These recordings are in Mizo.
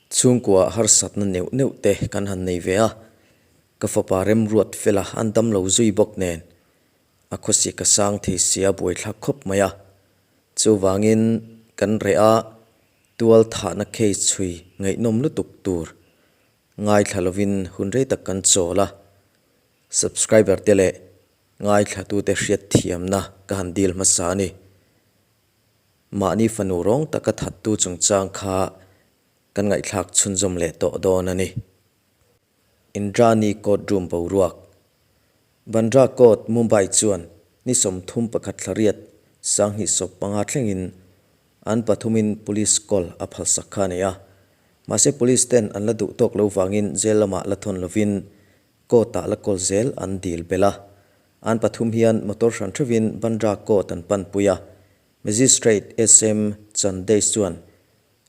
Chhungkua harsatna neuh neuh te kan han nei ve a, ka fapa remruat fela an damlo zui bawk nen a khawsik a sang thei sia buaithlak khawp mai a. Chuvangin kan reh a, tual thahna case chhui ngaihnawm lutuk tur ngaithla lovin hun rei tak kan chawl a, subscriber te leh ngaithlatute hriatthiamna ka han dil hmasa a ni. Mahni fanu rawng taka thattu chungchang kha kan ngaihthlak chhunzawm leh tawh dawn a ni. Indrani Court Room boruak Bandra Court, Mumbai chuan ni 31 thlariat 2015 thlengin an pathumin police call a phalsak kha a ni a. Mahse police ten an la duh tawk lo vangin jail lamah la thawn lovin court-ah la kawl zel an dil belh a. An pathum hian motor hran theuhin Bandra Court an panpui a. Magistrate SM Chandesh chuan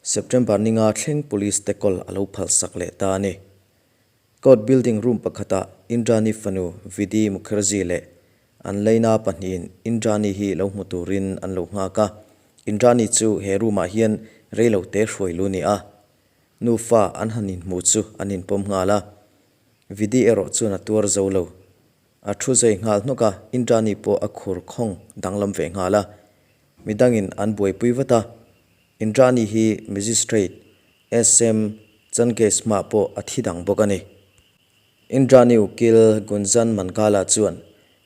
September ninga thleng police te kawl a lo phalsak leh ta a ni. Court building room pakhatah Indrani fanu Vidhi Mukherjee leh an leina pahnihin Indrani hi lo hmu turin an lo nghak a. Indrani chu he room-ah hian reilote hruai lu ni a. Nufa an han inhmu chu an inpawm nghal a. Vidhi erawh chuan a tuar zo lo. A thu zai nghal hnawk a, Indrani pawh a khur khawng danglam ve nghal a. Midangin an buaipui vat a. Indrani hi Magistrate SM Changesh hmah pawh a thi dang bawk a ni. Indrani ukil Gunjan Mangala chuan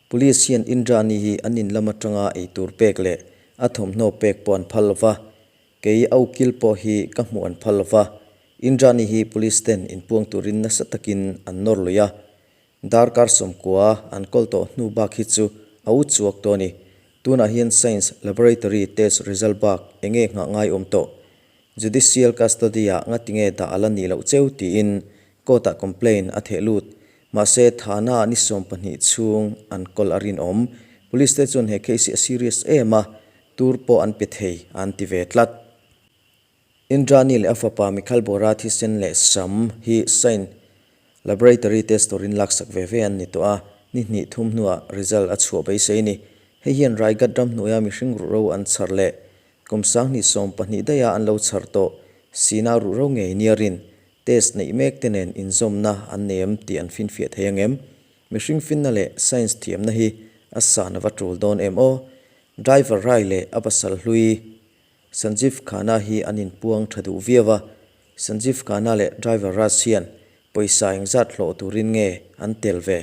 Police hian Indrani hi an in lam atanga eitur pek leh a thawmhnaw pek pawh an phal lova, kei a ukil pawh hi ka hmuh an phal lova, Indrani hi Police ten inpuang turin nasa takin an nawr lui a, Darkar sawmkua an kawl tawh hnu bak hi chu a u chuak tawh a ni. Tunah hian Science Laboratory test result bak enge nghah ngai awm tawh? Judicial custody ah ngatinge dah a la nih loh cheu tiin court ah complaint a theh lut. Mahse thana ah ni 12 chhung an kawl a rinawm. Police te chuan he case hi a serious em a, tur pawh an pe thei an ti ve tlat. Indrani leh a fapa Mikhal Bora thisen leh sam hi Science Laboratory test turin laksak ve ve an ni tawh a, ni hnih thum hnuah result a chhuah beisei a ni. Hei hian Raigad ramhnuaia mihring ruhro an chhar leh kum 2012 daiha an lo chhar tawh Sina ruhro ngei nia rin test neih mek te nen inzawmna an nei em tih an finfiah thei ang em? Mihring finna leh science thiamna hi a san a va tul dawn em aw? Driver Rai leh a pasal hlui Sanjeev Khanna hi an inpuang tha duh viau a, Sanjeev Khanna leh driver Raj hian pawisa engzat hlawh turin nge an tel ve,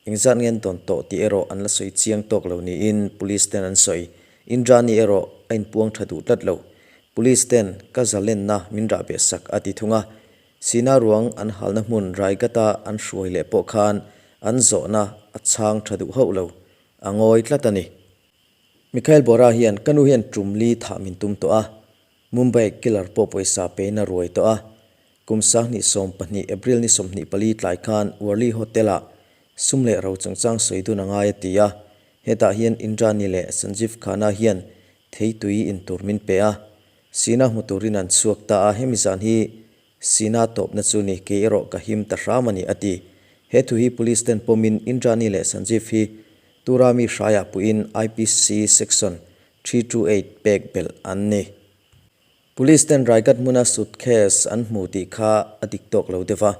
engzat nge an dawn tawh tih erawh an la sawi chiang tawk lo niin Police ten an sawi. Indrani erawh a inpuang tha duh tlat lo. Police ten ka zalenna min rah beh sak a ti thung a, Sina ruang an halna hmun Raigata an hruai leh pawh khan an zawhna a chhang tha duh hauh lo, a ngawi tlat a ni. Mikhail Bora hian ka nu hian tum li thah min tum tawh a, Mumbai killer pawh pawisa pein a ruai tawh a. Kum 2012 April ni 24 tlai khan Worli Hotel-ah sum leh ro chungchang sawi dun a ngai a ti a, hetah hian Indrani leh Sanjeev Khanna hian theitui in tur min pe a, Sina hmu turin an chhuak ta a, hemi zan hi Sina tawpna chu ni, kei erawh ka him ta hram a ni, a ti. He thu hi Police ten pawmin Indrani leh Sanjeev hi Tura mi hraiah puiin IPC Section 328 pek belh an ni. Police ten Raigad hmuna suitcase an hmu tih kha a dik tawk lo deuh a.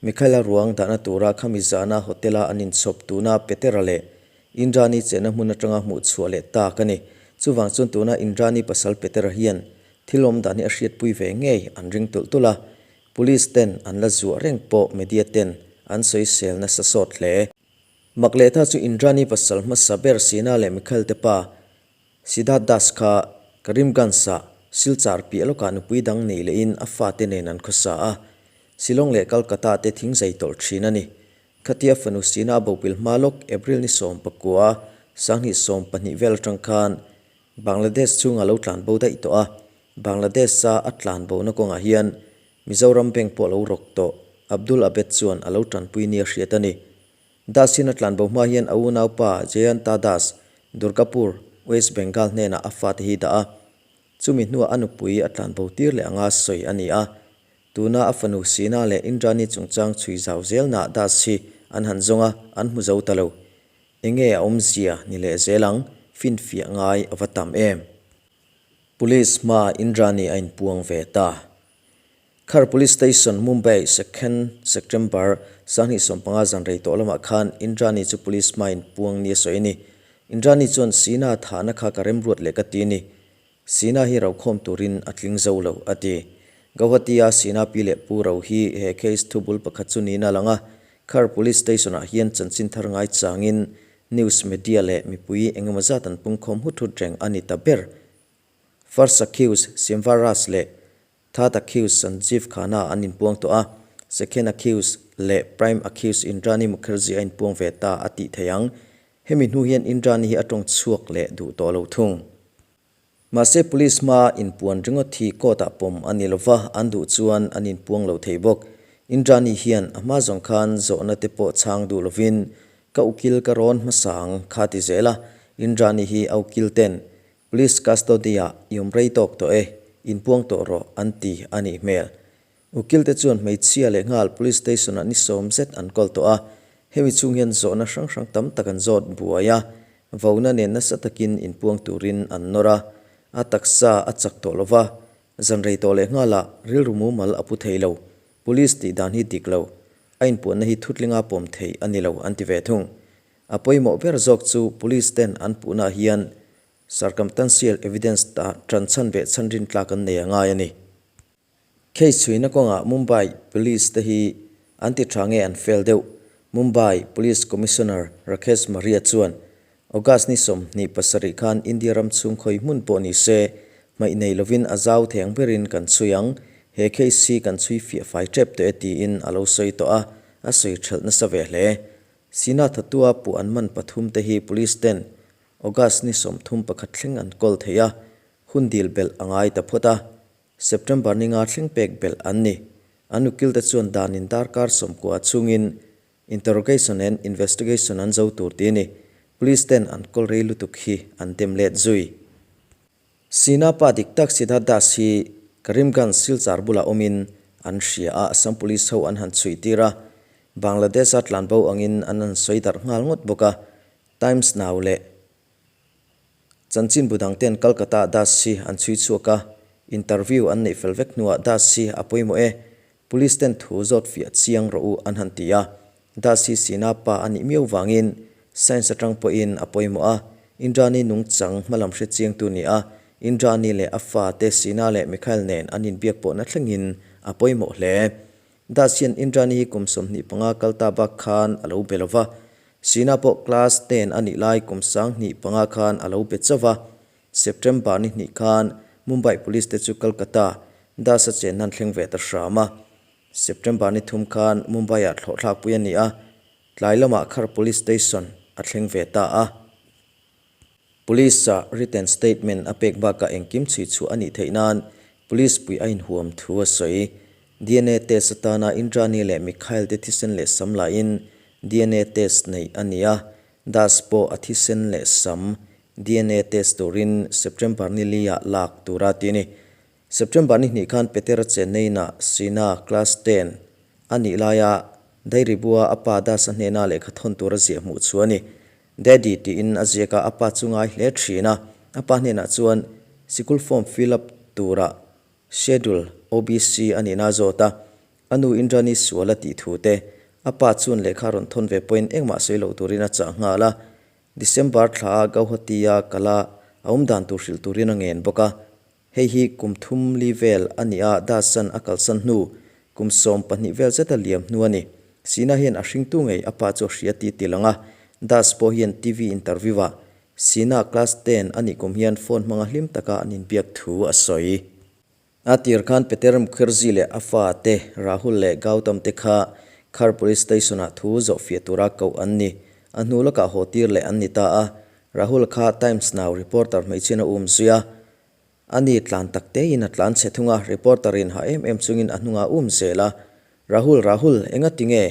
Mikhaila ruang dahna tura khami zana hotel-a an inchhawp tuna Petera leh Indrani chenna hmun atanga hmuh chhuah leh tak a ni. Chuvang chuan tuna Indrani pasal Petera hian Thil awm dan hi a hriatpui ve ngei an ring tulh tulh a, Police ten an la zuah reng pawh media ten an sawisel nasa sawt hle. Mak leh ta chu Indrani pasal hmasa ber Sina leh Mikhail te pa Siddharth Das kha Karimganj-ah Silchar piah lawkah nupui dang nei lehin a fate nen an khawsa a, Shillong leh Calcutta te thing zai tawlh thin a ni. Khatia fanu Sina a bopil hma lawk April ni 19, 2012 vel atang khan Bangladesh chhunga lo tlan bo daih tawh a, Bangladesh-a a tlan bona kawngah hian Mizoram bank pawh lo rawk tawh, Abdul Abed chuan a lo tanpui nia hriat a ni. Das hian a tlan bo hma hian a unaupa Jayanta Das, Durgapur, West Bengal hnenah a fate hi dah a, chumi hnuah a nupui a tlan bo tir leh anga sawi a ni a. Tuna a fanu Sina leh Indrani chungchang chhui zau zelnaah Das hi an han zawng a, an hmu zo ta lo. Enge a awmzia ni leh zel ang, finfiah ngai a va tam em? Police hma Indrani a inpuang ve ta. Khar Police Station, Mumbai, Second September, 2015 zan rei tawh lamah khan Indrani chu police hmain puang nia sawi a ni. Indrani chuan Sina thahna kha ka remruat leh ka ti a ni. Sina hi rokhawm turin a tling zo lo, a ti. Gauhati-a Sina pi leh pu ro hi he case thubul pakhat chu niin a lang a, Khar Police Station-ah hian chanchin thar ngai changin news media leh mipui engemaw zat an pungkhawm hut hut reng a ni ta ber. First accused Simvaras leh Third accused Sanjeev Khanna an inpuang tawh a, second accused leh prime accused Indrani Mukherjee a inpuang ve ta a tih theih ang. Hemi hnu hian Indrani hi a tawng chhuak leh duh tawh lo thung. Mahse police hmaa inpuan ringawt hi court ah pawm a ni lova, an duh chuan an inpuang lo thei bawk. Indrani hian a hma zawng khan zawhna te pawh chhang duh lovin ka ukil ka rawn hmasa ang kha ti zel a, Indrani hi a ukil ten police custody ah i awm rei tawk tawh e, inpuang tawh rawh an ti a nih hmel. Ukil te chuan hmeichhia leh nghal police station ah ni sawm zet an kawl tawh a, hemi chhung hian zawhna hrang hrang tam tak an zawt buai a, vona nen nasa takin inpuang turin an nawr a, a taksa a chak tawh lo va, zan rei tawh leh nghalah rilru mumal a pu thei lo, police tih dan hi dik lo, a inpuanna hi thutlinga pawm theih a ni lo an ti ve thung. A pawimawh ber zawk chu police ten an puhnaah hian circumtantial evidence ta tan chhan ve chhan rintlak an nei a ngai a ni. Case chhuina kawngah Mumbai Police te hi an ti tha nge an fail deuh? Mumbai Police Commissioner Rakesh Maria chuan August ni 27 khan India ram chhung khawi hmun pawh ni se, hmaih nei lovin a zau thei ang berin kan chhui ang. He case hi kan chhui fiah fai tep tawh e tiin a lo sawi tawh a, a sawi thelh nasa ve hle. Sina Thatua puh an man pathum te hi Police ten August ni 31 thleng an kawl thei a, hun dil belh a ngai ta phawt a. September ni nga thleng pek belh an ni. An ukil te chuan danin darkar 90 chhungin interrogation and investigation an zo tur ti a ni. Police ten an kawl rei lutuk hi an dem let zui. Sina pa dik tak Siddharth Das hi Karimganj Silchar bulah awmin an hria a, Assam Police ho an han chhuih tir a, Bangladesh-a tlanbo angin an han sawi darh nghal ngawt bawk a, Times Now leh Chanchinbu dangten Calcutta-ah Das hi an chhui chhuak a, interview an neih fel vek hnuah Das hi a pawimawh e, Police ten thu zawt fiah chiang rawh u an han ti a. Das hi Sina pa a nih miau vangin science atang pawhin a pawimawh a, Indrani nungchang hmalam hre chiangtu ni a, Indrani leh a fate Sina leh Mikhail nen an inbiak pawhna thlengin a pawimawh hle. Das hian Indrani hi kum 25 kal ta bak khan a lo be lo va, Sina pawh class ten a nih lai kum 2005 khan a lo be chauh va, September ni hnih khan Mumbai Police te chu Calcutta, Das-a chen an thleng ve ta hram a. September ni thum khan Mumbai-ah thlawhthlakpui a ni a, tlai lamah Khar Police Station a thleng ve ta a. Police-ah written statement a pek bakah engkim chhui chhuah a nih theih nan Police pui a inhuam thu a sawi. DNA test atana Indrani leh Mikhail te thisen leh sam lahin DNA test neih a ni a, Das pawh a thisen leh sam DNA test turin September ni li ah lak tura ti a ni. September ni hnih khan Petera Chennai-na Sina Class 10 a nih laia Dairy bua a pa Das-a hnena lehkha thawn tura ziah hmuh chu a ni. Daddy tiin a ziak a, a pa chu ngai hle thin a. A pa hnenah chuan sikul form fill up tura schedule OBC a nihna a zawt a. A nu Indrani sual a tih thu te, a pa chuan lehkha rawn thawn ve pawhin engmah sawi lo turin a chah nghal a. December thla a Gauhati-a kala a awm dan tur hrilh turin a ngen bawk a. Hei hi kum thum li vel a ni a, Dasan a kalsan hnu kum 12 vel zeta liam hnu a ni. Sina hian a hringtu ngei a pa chu a hria ti ti lang a, Das pawh hian TV interview-ah Sina class 10 a nih kum hian phone hmanga hlim taka an inbiak thu a sawi. A tir khan Peter Mukherjee leh a fa te Rahul leh Gautam te kha Khar Police Station-ah thu zawhfiah tura koh an ni. A hnu lawkah haw tir leh an ni ta a, Rahul kha Times Now reporter hmeichhian a um zui a, A ni tlan tak tein a tlan chhe thung a, reporter in ha em em chungin a hnungah a um zel a. Rahul, Rahul, enga ti nge?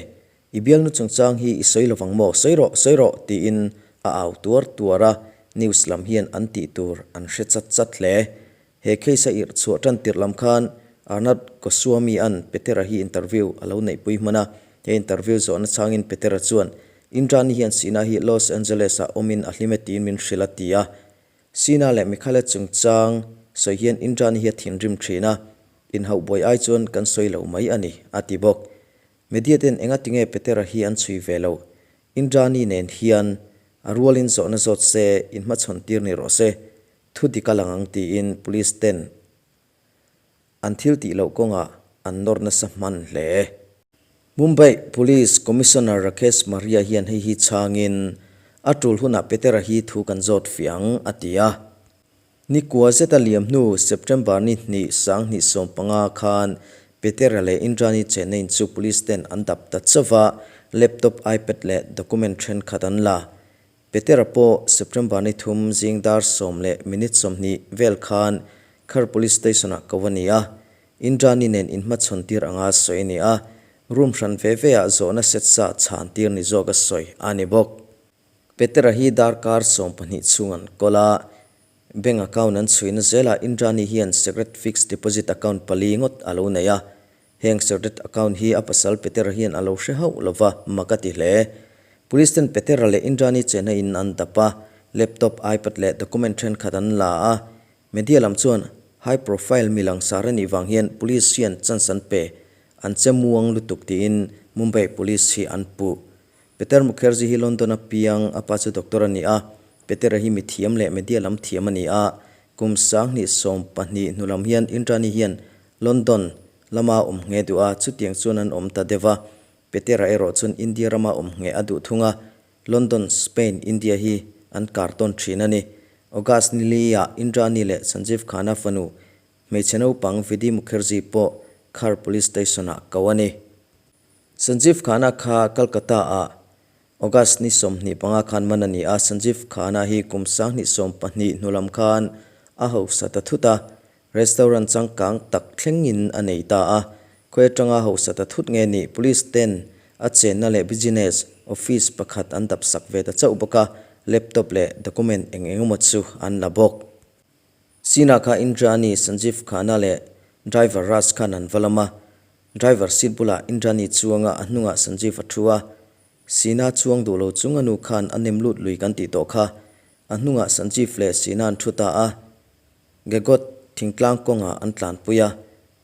I bialnu chungchang hi i sawi lovang maw? Sawi rawh, sawi rawh! tiin a au tuar tuar a, news lam hian an tih tur an hre chat chat hle. He case a irh chhuah tan tirh lam khan Arnab Goswami-a'n Petera hi interview a lo neihpui hman a, he interview zawhna changin Petera chuan, Indrani hian Sina hi Los Angeles-ah awmin a hlim e tiin min hrilh a ti a. Sina leh Mikhaila chungchang sawi hian Indrani hi a thinrim thin a. Inhauh buai ai chuan kan sawi lo mai a ni, a ti bawk. Media ten engatinge Petera hi an chhui ve lo? Indrani nen hian a rualin zawhna zawt se, inhmachhawn tir ni rawh se, thu dik a lang ang tiin police ten an thil tih loh kawngah an nawr nasa hman hle. Mumbai Police Commissioner Rakesh Maria hian hei hi chhangin, A tul hunah Petera hi thu kan zawt fiah ang, a ti a. Ni kua zeta liam hnu September ni hnih 2015 khan Petera leh Indrani chenna in chu police ten an dap ta chauh va, laptop, ipad leh document thenkhat an la. Petera pawh September ni thum zing dar sawm leh minute 20 vel khan Khar Police Station ah ko a ni a, Indrani nen inhmachhawn tir anga sawi a ni a, room hran ve ve ah zawhna set sa chhan tir ni zawk a sawi a ni bawk. Petera hi darkar 12 chhung an kawl a, bank account an chhuihna zelah Indrani hian secret fixed deposit account pali ngawt a lo nei a. Heng secret account hi a pasal Petera hian a lo hre hauh lo va, mak a ti hle. Police ten Petera leh Indrani chenna in an dap a, laptop, ipad leh document thenkhat an la a. Media lam chuan high profile mi langsar a nih vang hian police hian chance an pe, an che muang lutuk tiin Mumbai police hi an puh. Peter Mukherjee hi London a piang, a pa chu doctor a ni a. Petera hi mithiam leh media lam thiam a ni a. Kum 2012 hnu lam hian Indrani hian London lama awm nghe duh a, chutiang chuan an awm ta deuh a. Petera erawh chuan India rama awm nghe a duh thung a. London, Spain, India hi an kar tawn thin a ni. August ni li-ah Indrani leh Sanjeev Khanna fanu hmeichhe naupang Vidhi Mukherjee pawh Khar Police Station-ah ko a ni. Sanjeev Khanna kha Calcutta-ah August ni 25 khan man a ni a, Sanjeev Khanna hi kum 2012 hnu lam khan a hausa ta thut a, restaurant changkang tak thlengin a nei ta a. Khawi atanga hausa ta thut nge nih police ten a chenna leh business office pakhat an dap sak ve ta chauh bawk a, laptop leh document eng eng emaw chu an la bawk. Sina kha Indrani, Sanjeev Khanna leh driver Raj khan an va lam a, Driver seat bulah Indrani chuanga a hnungah Sanjeev a thu a, Sina chuang duh lo chung a nu khan a nem lut lui kan tih tawh kha. A hnungah Sanjeev leh Sina an thu ta a, Gegot thingtlang kawngah an tlanpui a,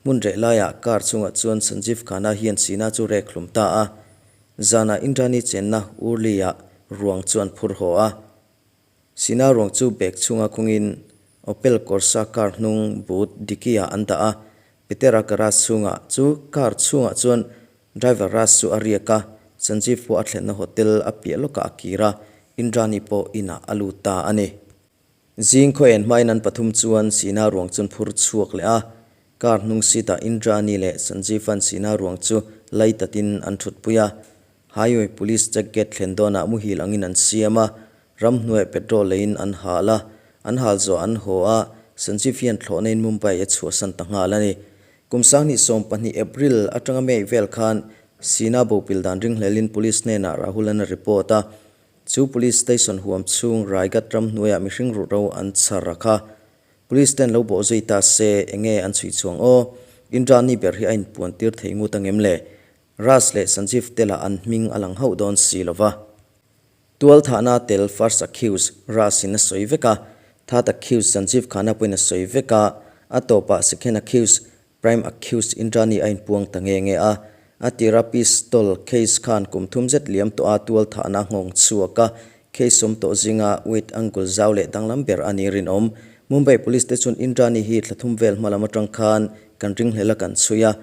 hmun reh laiah car chungah chuan Sanjeev Khanna hian Sina chu rek hlum ta a, zanah Indrani chenna Urli-ah ruang chu an phur haw a. Sina ruang chu bag chhunga khungin Opel Corsa car hnung boot dickey-ah an dah a, Petera garage chhungah chu car chhungah chuan driver Raj chu a riak a, Sanjeev pawh a thlenna hotel a piah lawkah a kir a, Indrani pawh inah a lut ta a ni. Zing khaw en hmain an pathum chuan Sina ruang chu an phur chhuak leh a, car hnung seat-ah Indrani leh Sanjeev-a'n Sina ruang chu lai tatin an thutpui a, Highway Police check gate thlen dawnah muhil angin an siam a, ramhnuaiah petrol leiin an hal a, an hal zawh an haw a, Sanjeev hian thlawhna in Mumbai a chhuahsan ta nghal a ni. Kum 2012 April atanga May vel khan Sina bopil dan ringhlelin Police hnenah Rahul an a report a, chu Police Station huam chhung Raigad ramhnuaiah mihring ruhro an chhar a kha. Police ten lo bawh zui ta se enge an chhui chhuang aw? Indrani ber hi a inpuan tir thei ngut angem le? Raj leh Sanjeev te lah an hming a lang hauh dawn si lo va. Tual thahna tel first accused Raj in a sawi vek a, third accused Sanjeev Khanna pawhin a sawi vek a, a tawpah second accused prime accused Indrani a inpuang ta nge nge a. A tira pistol case khan kum thum zet liam tawh a tual thahna nghawng chhuak a, case awm tawh zinga wait angle zau leh danglam ber a ni rinawm. Mumbai Police te chuan Indrani hi thla thum vel hma lam atang khan kan ringhlel a kan chhui a,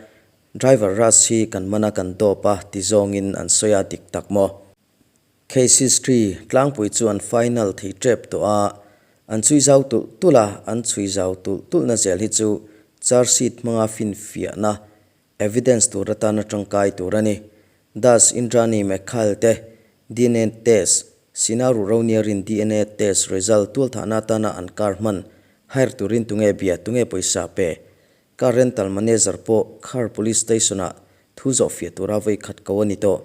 Driver Raj hi kan man a kan dawp a ti zawngin an sawi a dik tak maw? Case history tlangpui chu an final thei tep tawh a, an chhui zau tulh tulh a, an chhui zau tulh tulhna zel hi chu charge sheet hmanga finfiahna, evidence, tur atana tangkai tur a ni. Das, Indrani, Mekhail te dna test, Sina Ruhro Niarin dna test result tualthahna atana an car hman hire turin tunge bia, tunge pawisa pe? Car rental manager pawh Khar Police Station-ah thu zawh fiah tura vawi khat ko a ni tawh.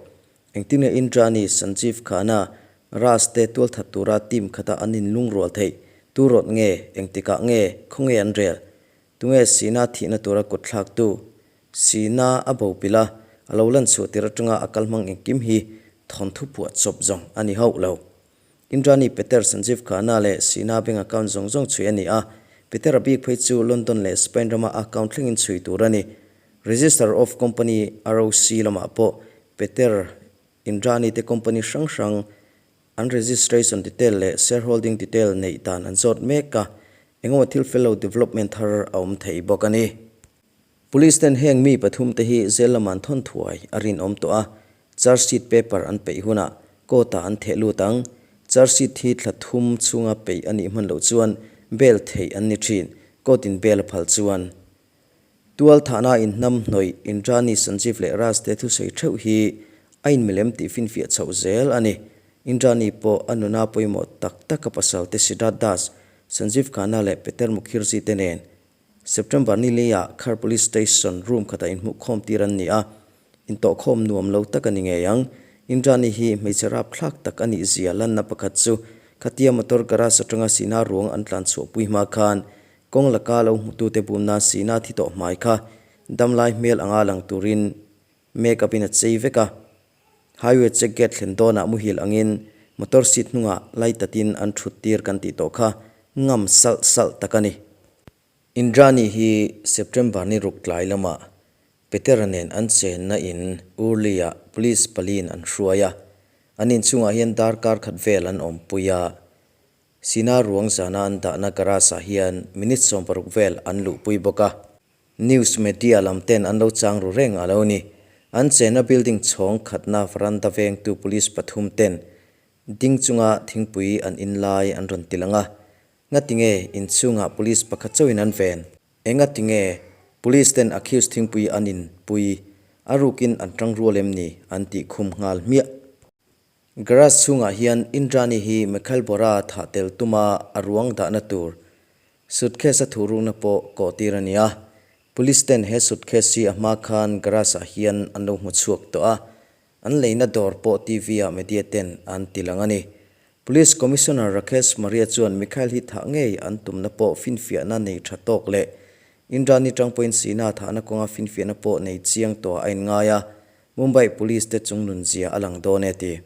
Engtin nge Indrani, Sanjeev Khanna, Raj te tualthat tura team khata an inlungrual theih? Tu rawt nge? Engtikah nge? Khawnge an rel? Tunge Sina thihna tura kut thlaktu? Sina a bo pilh a, a lo lan chhuah tir atanga a kal hmang engkim hi thawnthu phuah chawp zawng a ni hauh lo. Indrani Peter, Sanjeev Khanna leh Sina bank account zawng zawng chhui a ni a. Peter-a bik phei chu London leh Spain rama account thlengin chhui tur a ni. Register of Company, ROC, lamah pawh Peter Indrani te company hrang hrang an registration detail leh shareholding detail neih dan an zawt mek a, engemaw thil fel lo development thar a awm thei bawk a ni. Police ten heng mi pathum te hi jail lama an thawn thuai a rinawm tawh a, charge sheet paper an peih hunah court ah an theh lut ang. Charge sheet hi thla thum chhunga peih a nih hman loh chuan bail theih an ni thin, court in bail a phal chuan. Tual thahna inhnam hnawih Indrani Sanjeev leh Raj te thusawi theuh hi a inmilem tih finfiah chhoh zel a ni. Indrani pawh a nuna pawimawh tak tak a pasal te Siddharth Das, Sanjeev Khanna leh Peter Mukhirji te nen September ni leiah Khar Police Station room khatah inhmuhkhawm tir an ni a, intawhkhawm nuam lo tak a ni ngei ang. Indrani hi hmeichhe rapthlak tak a nih zia lanna pakhat chu khatia motor garage atanga Sina ruang an tlan chhuahpui hma khan kawng laka lo hmutute bumna Sina thi tawh hmai kha damlai hmel anga lang turin make up in a chei vek a. Highway check gate thlen dawnah muhil angin motor seat hnungah lai tatin an thut tir kan tih tawh kha ngam salh salh tak a ni. Indrani hi September ni ruk tlai lamah Petera nen an chenna in Urli-ah police paliin an hruai a, an inchungah hian darkar khat vel an awmpui a. Sina ruang zana an dahna garage-ah hian minute 60 vel an luhpui bawk a. News media lam ten an lo chang ru reng a lo ni. An chenna building chhawng khatna veranda vengtu police pathum ten ding chunga thingpui an in lai an rawn ti lang a. Ngatinge inchhungah police pakhat chauhin an ven? Engatinge police ten accused thingpui an in pui a rukin an tang rual em ni an tih khum nghal hmiah. Garage chhungah hian Indrani hi Mikhail Bora thah tel tuma a ruang dahna tur Suitcase a thuhrukna pawh kawh tir a ni a, Police ten he suitcase hi a hma khan garage ah hian an lo hmu chhuak tawh a, an leina dawr pawh TV ah media ten an ti lang a ni. Police Commissioner Rakesh Maria chuan Mikhail hi thah ngei an tumna pawh finfiahna nei tha tawk leh Indrani tang pawhin Sina thahna kawnga finfiahna pawh nei chiang tawh a inngai a, Mumbai Police te chungnun zia a lang dawn e ti.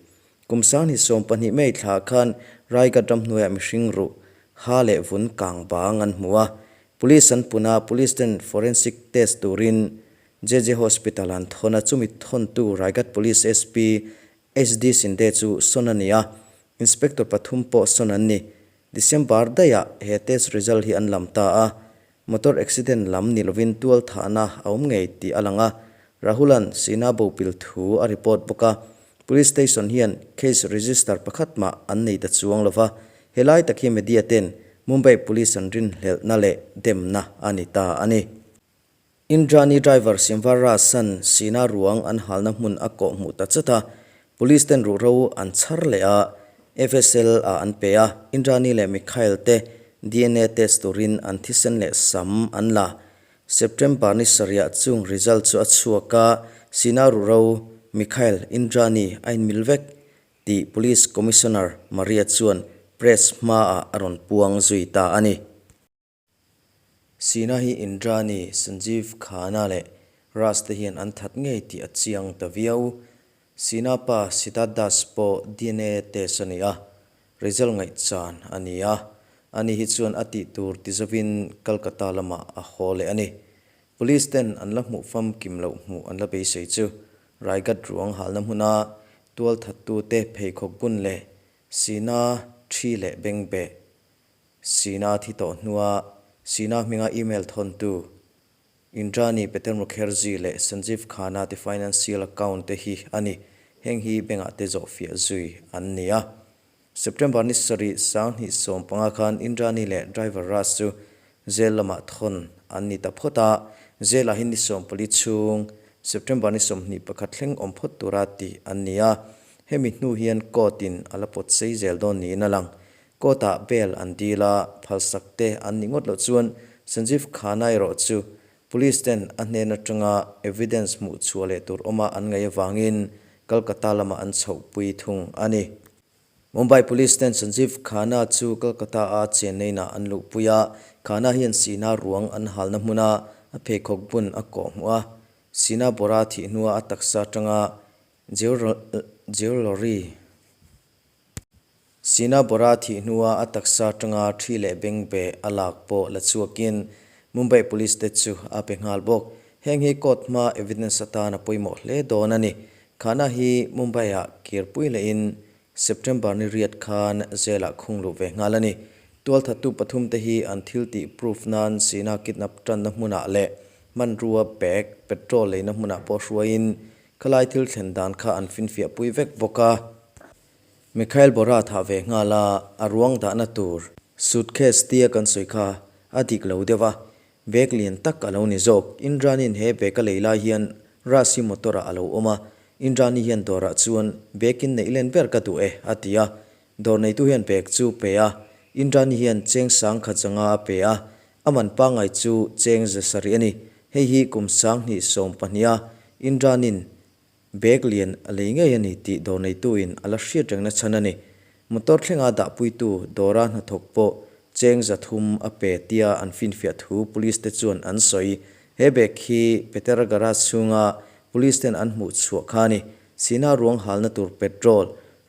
Kum 2012 May thla khan Raigad ramhnuaiah mihring ruh, ha leh vun kang bang an hmu a. Police an pun a, Police ten forensic test turin JJ Hospital an thawn a, chumi thawntu Raigad Police SP HD Shinde chu sawn a ni a, Inspector pathum pawh sawn an ni. December daihah he test result hi an lam ta a, Motor accident lam ni lovin tual thahna a awm ngei tih a lang a, Rahul-a'n Sina bopil thu a report bawk a, Police station hian case register pakhat mah an nei ta chuang lova, helai tak hi media ten Mumbai Police an rinhlelhna leh demna a ni ta a ni. Indrani driver Simvar Rasan Sina ruang an halna hmun a kawh hmuh ta chat a, Police ten ruhro an chhar leh a, FSL ah an pe a, Indrani leh Mikhail te dna test turin an thisen leh sam an la. September ni sarihah chung result chu a chhuak a, Sina ruhro, Mikhail, Indrani a inmil vek tih Police Commissioner Maria chuan press hmaah a rawn puang zui ta a ni. Sina hi Indrani, Sanjeev Khanna leh Raj te hian an that ngei tih a chiang ta viau. Sina pa Siddharth Das pawh dna test a ni a, result ngaihchan a ni a. Ani hi chuan a tih tur ti zovin Kolkata lamah a haw leh a ni. Police ten an la hmuh famkim loh hmuh an la beisei chu Raigad ruang halna hmuna tualthattute pheikhawk bun leh Sina thi leh bengbeh Sina thi tawh hnua Sina hminga email thawntu Indrani Peter Mukherjee leh Sanjeev Khanna te financial account te hi a ni. Heng hi bank-ah te zawhfiah zui an ni a. September ni sarih 2015 khan Indrani leh driver Raj chu jail lamah thawn an ni ta phawt a, jail-ah hi ni 14 chhung September ni 21 thleng awm phawt tura tih an ni a. Hemi hnu hian court-in a la pawt sei zel dawn niin a lang. Court-ah bail an dil a, phalsak te an nih ngawt loh chuan Sanjeev Khanna erawh chu Police ten a hnen atanga evidence hmuh chhuah leh tur awma an ngaih avangin Kolkata lamah an chhohpui thung a ni. Mumbai Police ten Sanjeev Khanna chu Kolkata-a chennainah an luhpui a, Khanna hian Sina ruang an halna hmuna a pheikhawk bun a kawh hmuh a, Sina Bora thih hnua a taksa atanga jewellery. Sina Bora thih hnua a taksa atanga thi leh bengbeh a lak pawh la chhuakin Mumbai Police te chu a pe nghal bawk. Heng hi court hma evidence atan a pawimawh hle dawn a ni. Khana hi Mumbai-ah kirpui lehin September ni riat khan jail-ah khung luh ve nghal a ni. Tualthattu pathumte hi an thil tih proof nan Sina kidnap tanna hmunah leh hmanrua bag, petrol leina hmunah pawh hruaiin khalai thil thlen dan kha an finfiah pui vek bawk a. Mikhail Bora thah ve nghal a, a ruang dahna tur suitcase tia kan sawi kha a dik lo deuh a, bag lian tak a lo ni zawk. Indrani'n he bag a lei lai hian Rasi motor ah a lo awm a, Indrani hian dawrah chuan bag in neih len ber ka duh e a ti a, dawr neitu hian bag chu pe a, Indrani hian cheng sangkhat zanga a pe a, a man pangngai chu cheng za sarih a ni. Hei hi kum 2018 a Indrani'n Bag lian a lei ngei a ni tih dawr neituin a la hriat rengna chhan a ni. Motor thlenga dahpuitu dawra hnathawk pawh cheng 300 a pe tia an finfiah thu police te chuan an sawi. He bag hi Petera garage chhunga police ten an hmuh chhuah kha a ni. Sina ruang halna tur petrol,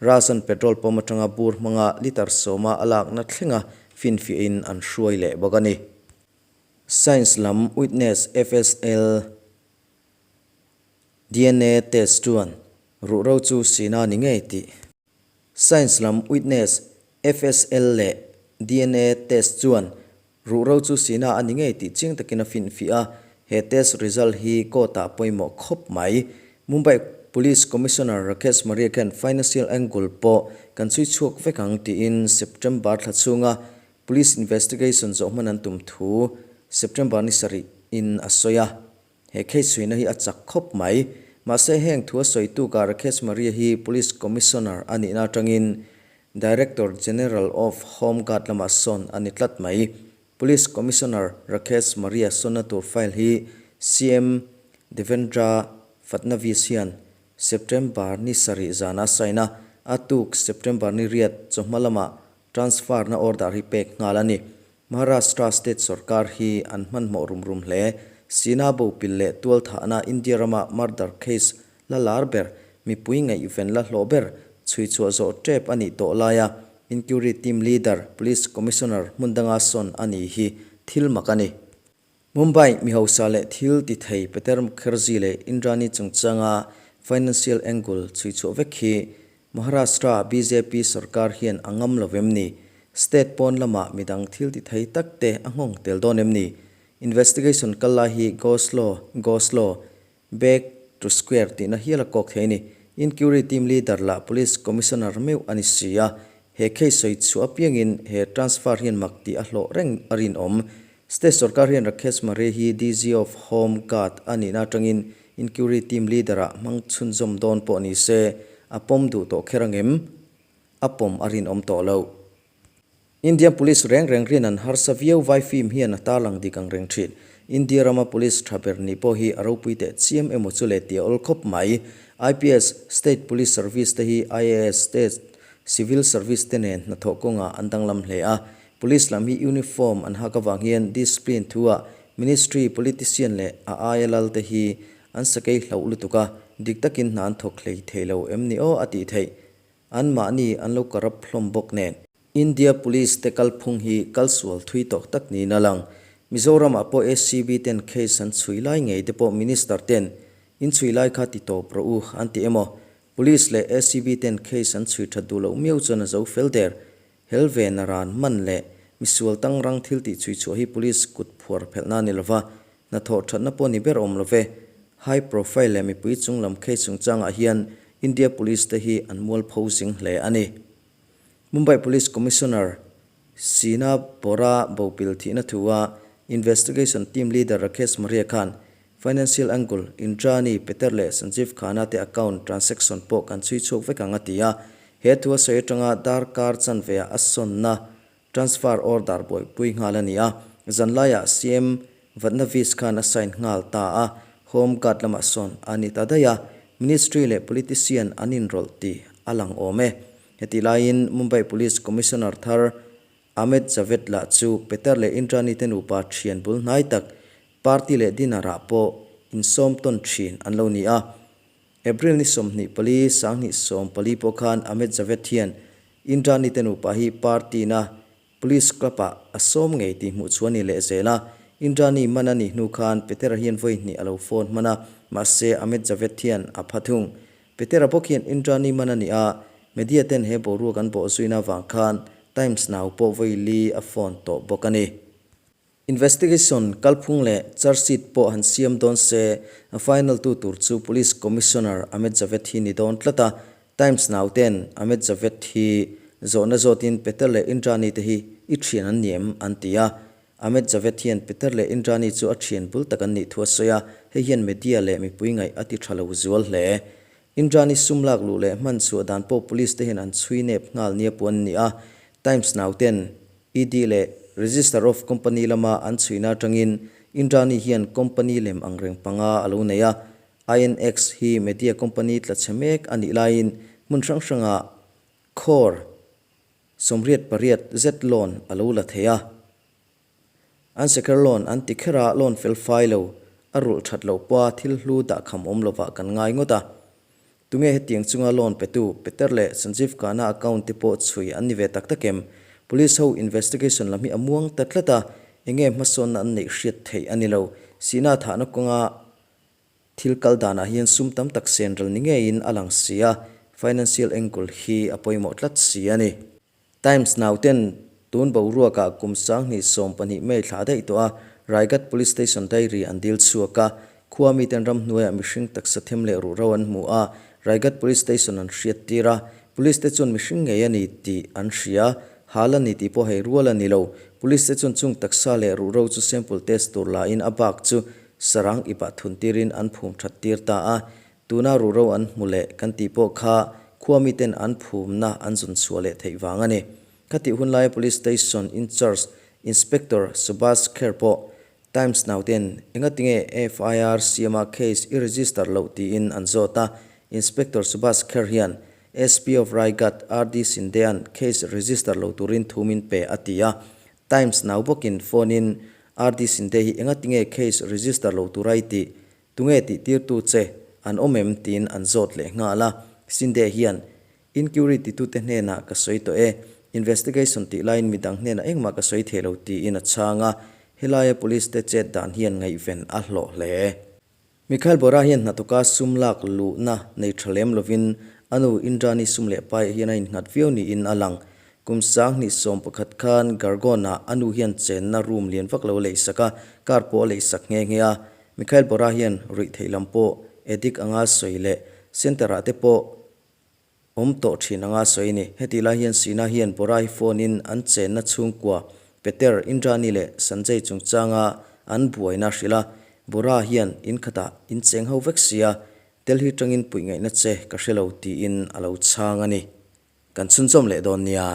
Rasan petrol pump atanga bur hmanga litre sawma a lakna thlenga finfiahin an hruai leh bawk a ni. Science lam witness FSL. Dna test chuan ruhro chu sina ni ngei tih. Science lam witness FSL leh dna test chuan ruhro chu sina a ni ngei tih chiang takin a finfiah a, he test result hi court-ah pawimawh khawp mai. Mumbai Police Commissioner Rakesh Maria khan financial angle pawh kan chhui chhuak vek ang tiin September thla chhunga police investigation zawh hman an tum thu September ni sarih in a sawi a. He case chhuina hi a chak khawp mai. Mahse heng thu a sawitu ka Rakesh Maria hi Police Commissioner a nihna atangin Director General of Home Guard lamah sawn a ni tlat mai. Police Commissioner Rakesh Maria sawnna tur file hi CM Devendra Fadnavis hian September ni sarih zana a sign a, a tuk September ni riat chawhma lamah transfer na order hi pek nghal a ni. Maharashtra state sorkar hi an hmanhmawh rum rum hle. Sina bo pil leh tual thahna India rama murder case la lar ber, mipui ngaihven la hlawh ber chhui chhuah zawh tep a nih tawh laia inquiry team leader, police commissioner hmun danga sawn a ni hi thil mak a ni. Mumbai mi hausa leh thil ti thei Peter Mukherjee leh Indrani chungchanga financial angle chhui chhuah vek hi Maharashtra bjp sorkar hian a ngam lo em ni? State pawn lamah midang thil ti thei tak te a nghawng tel dawn em ni? Investigation kal lai hi go slow, go slow, back to square tihna hial a kawk thei a ni. Inquiry team leader lah police commissioner meuh a ni si a, he case sawi chhuah apiangin he transfer hian mak tih a hlawh reng a rinawm. State sorkar hian Rakesh Mare hi DG of Home Guard a nihna atangin inquiry team leader-ah hmang chhunzawm dawn pawh ni se, a pawm duh tawh kher angem? A pawm a rinawm tawh loh. Indian Police reng reng rin an harsa viau vai film hian a tarlang dik ang reng thin. India rama Police tha ber nih pawh hi a ropui teh chiam emaw chu le tih a awl khawp mai. IPS, State Police Service te hi IAS, State Civil Service te nen hnathawh kawngah an danglam hle a. Police lam hi uniform an hak avang hian discipline thu-ah Ministry, Politician leh a aia lal te hi an sakei hlauh lutuk a, dik takin hna an thawk hlei thei lo em ni aw a tih theih. An mahni an lo corrupt hlawm bawk nen. India Police te kalphung hi kalsual thui tawh tak niin a lang. Mizoram ah pawh ACB ten case an chhui lai ngei te pawh Minister ten in chhui lai kha ti tawp rawh u an ti emaw? Police leh ACB ten case an chhui that duh loh miau chuan a zo fel der. Hel ve na ran man leh misual tangrang thil tih chhui chhuah hi Police kut phuar phelhna a ni lova, hnathawh thatna pawh ni ber awm love. High profile leh mipui chunglam case chungchangah hian India Police te hi an mualpho zing hle a ni. Mumbai Police Commissioner Sheena Bora bopil thihna thua Investigation Team Leader Rakesh Maria khan Financial Angle, Indrani, Peter leh Sanjeev Khanna te account transaction pawh kan chhui chhuak vek ang a ti a. He thu a sawi atanga darkar chanveah a sawnna transfer order buaipui nghal a ni a. Zanlaiah CM Fadnavis khan a sign nghal ta a, Home Guard lamah sawn a ni ta daih a. Ministry leh politician an inrawlh tih a lang awm e. Hetih laiin Mumbai Police Commissioner thar Ahmed Javed lah chu Peter leh Indrani te nupa thian bul hnai tak Party leh dinner ah pawh insawm tawn thin an lo ni a. April ni 24, 2014 pawh khan Ahmed Javed hian Indrani te nupa hi party na Police Club ah a sawm ngei tih hmuh chu a ni leh zel a. Indrani man a nih hnu khan Petera hian vawi hnih a lo phone hman a, mahse Ahmed Javed hian a pha thung. Petera bawk hian Indrani man a ni a, media ten he boruak an bawh zuina avang khan Times Now pawh vawi li a phone tawh bawk a ni. Investigation kalphung leh charge sheet pawh han siam dawn se, a final tu tur chu Police Commissioner Ahmed Javed hi ni dawn tlat a. Times Now ten Ahmed Javed hi zawhna zawtin Peter leh Indrani te hi i thian an ni em? an ti a. Ahmed Javed hian Peter leh Indrani chu a thian bul tak an nih thu a sawi a, hei hian media leh mipui ngaih a ti tha lo zual hle. Indrani sum lak luh leh hman chhuah dan pawh police te hian an chhui nep nghal nia puan an ni a. Times Now ten ED leh Register of Company lama an chhuihna atangin Indrani hian company lem angreng panga a lo nei a. INX hi media company tla chhe mek a nih laiin hmun hrang hrangah crore 88 zet loan a lo la thei a. An seker loan an ti kher a, loan fel fai lo, a rulh that loh pawha thil hlu dah kham awm lovah kan ngai ngawt a. Tunge hetiang chunga loan petu Peter leh Sanjeev Khanna account te pawh chhui an ni ve tak tak em? Police ho investigation lam hi a muang ta tlat a, enge hmasawnna an neih hriat theih a ni lo. Sihna thahna kawnga thil kal danah hian sum tam tak sen ral ni ngeiin a lang si a, financial angle hi a pawimawh tlat si a ni. Times Now ten tun boruakah kum 2012 May thla daih tawh a, Raigad Police Station diary an dil chhuak a, khua miten ramhnuaiah mihring taksa them leh ruhro an hmu a, Raigad Police Station an hriat tir a, Police te chuan mihring ngei a ni tih an hria, hal a ni tih pawh hei rual a ni lo. Police te chuan chung taksa leh ruhro chu sample test tur la in a bak chu sarang ipah thun tirin an phum that tir ta a, Tuna ruhro an hmu leh kan tih pawh kha khua miten an phumna an zawn chhuah leh theih vang a ni. Khatih hun laia Police Station in-charge Inspector Subhash Kher pawh Times Now ten engatinge FIR siama case i register loh tiin an zawt a, Inspector Subhash Kher hian SP of Raigad RD Sinde-a'n case register lo turin thu min pe a ti a. Times Now bawkin phone-in RD Sinde hi engatinge case register lo tura i tih? Tunge tih tirtu che an awm em tiin an zawt leh nghal a, Sinde hian inquiry titute hnenah ka sawi tawh e, investigation tih laiin midang hnenah engmah ka sawi thei lo tiin a chhang a, helaia police te chet dan hian ngaihven a hlawh hle. Mikhail Bora hian hnathawka sum lak luhna nei tha lem lovin a nu Indrani sum leh paiah hian a innghat viau niin a lang. Kum 2011 khan Gargon-ah a nu hian chenna room lian vak lo leisak a, car pawh a leisak nghe nghe a, Mikhail Bora hian ruih theih lam pawh addict anga sawi leh centre ah te pawh awm tawh thin anga sawi a ni. Hetih lai hian Sina hian Bora hi phone in an chenna chhungkua Peter, Indrani leh Sanjay chungchanga an buaina a hrilh a, Bora hian in khatah in cheng ho vek sia, Delhi tangin puih ngaihna che ka hre lo tiin a lo chhang a ni. Kan chhunchawm leh dawn nia.